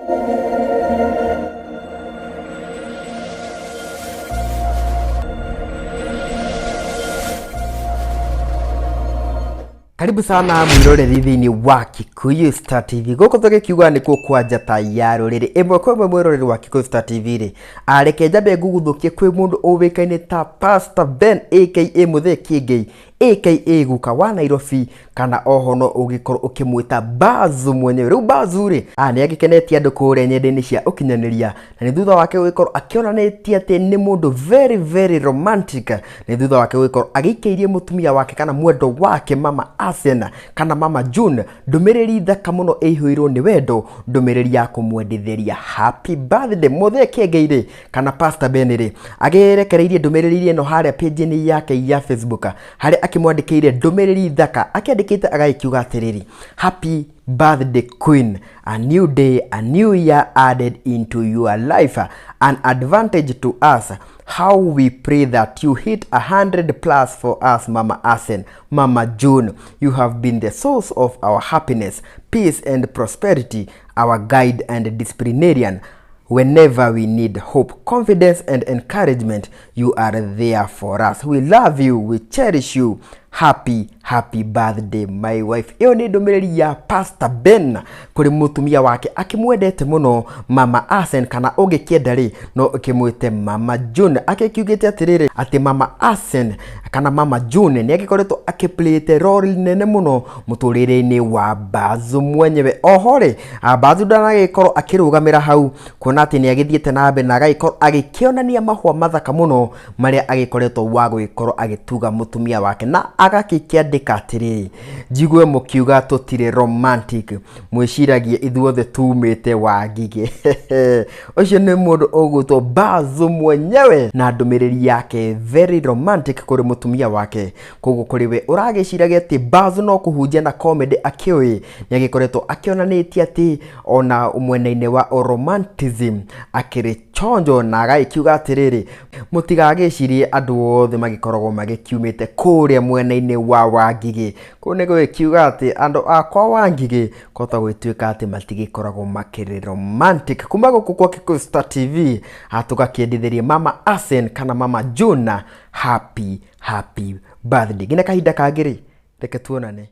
Karibu sana mwiroreri thĩinĩ wa Kikuyu Star TV. Gũkũ tũgĩkiuga nĩkuo kwa njata ya rũrĩrĩ. Ĩmwe kwa ĩmwe mwĩroreri wa Kikuyu Star TV rĩ, areke njambe nguguthũkie kwĩ mũndũ ũĩkaine ta Pastor Ben aka Mũthee Kĩengei aka Guka wa Nairobi kana oho no ũgĩkorwo ũkĩmwĩta Bazu mwenyewe. Rĩu Bazu rĩ, nĩ agĩkenetie andũ kũrĩa nyenda-inĩ cia ũkinyanĩria na nĩ thutha wake gũgĩkorwo akĩonanĩtie atĩ nĩ mũndũ very very romantic. Nĩ thutha wake gũgĩkorwo agĩikĩirie mũtumia wake kana mwendo wake Mama Asena kana Mama June ndũmĩrĩri thaka mũno ĩihũirwo nĩ wendo, ndũmĩrĩri ya kũmwendithĩria happy birthday. Mũthee Kĩengei rĩ kana Pastor Ben rĩ agĩrekereirie ndũmĩrĩri ĩno harĩa page-inĩ yake ya Facebook harĩa akĩmwandĩkĩire ndũmĩrĩri thaka akĩandĩkĩte agagĩkiuga atĩrĩrĩ, happy birthday queen, a new day, a new year added into your life, an advantage to us, how we pray that you hit 100 plus for us, Mama Asen, Mama June. You have been the source of our happiness, peace and prosperity, our guide and disciplinarian. Whenever we need hope, confidence and encouragement, you are there for us. We love you, we cherish you. Happy, happy birthday my wife. Ĩyo nĩ ndũmĩrĩri ya Pastor Ben kũrĩ mũtumia wake akĩmwendete mũno Mama Asen, kana ũngĩkĩenda rĩ no ũkĩmwĩte Mama June. Akĩkiugĩte atĩrĩrĩ atĩ Mama Asen kana Mama June nĩ agĩkoretwo akĩplayĩte role nene mũno mũtũrĩre-inĩ wa Bazu mwenyewe. Oho rĩ, Bazu ndanagĩkorwo akĩrũgamĩra hau kuona atĩ nĩ agĩthiĩte na mbere na agagĩkorwo agĩkĩonania mahũa mathaka mũno marĩa agĩkoretwo wa gũgĩkorwo agĩtuga mũtumia wake, na agakĩkĩandĩka atĩrĩrĩ, njigue mũkiuga tũtirĩ romantic, mwĩciragie ithuothe tumĩte Wangigĩ. Ũcio nĩ mũndũ ũgwĩtwo Bazu mwenyewe na ndũmĩrĩri yake very romantic kũrĩ mũtumia wake. Koguo kũrĩ we ũragĩciragia atĩ Bazu no kũhunjia na comedy akĩũĩ, nĩ agĩkoretwo akĩonanĩtie atĩ ona mwena-inĩ wa romanticism akĩrĩ chonjo, na agagĩkiuga atĩrĩrĩ, mũtigagĩcirie andũ othe magĩkoragwo magĩkiumĩte kũrĩa mwena-inĩ wa Wangigĩ. Kũu nĩ gũgĩkiuga atĩ andũ a kwa Wangigĩ kũhota gũgĩtuĩka atĩ matigĩkoragwo makĩrĩ romantic. Kuma gũkũ kwa Kikuyu Star TV tũgakĩendithĩria Mama Asen kana Mama June happy happy birthday. Nginya kahinda kangĩ rĩ, reke tuonane.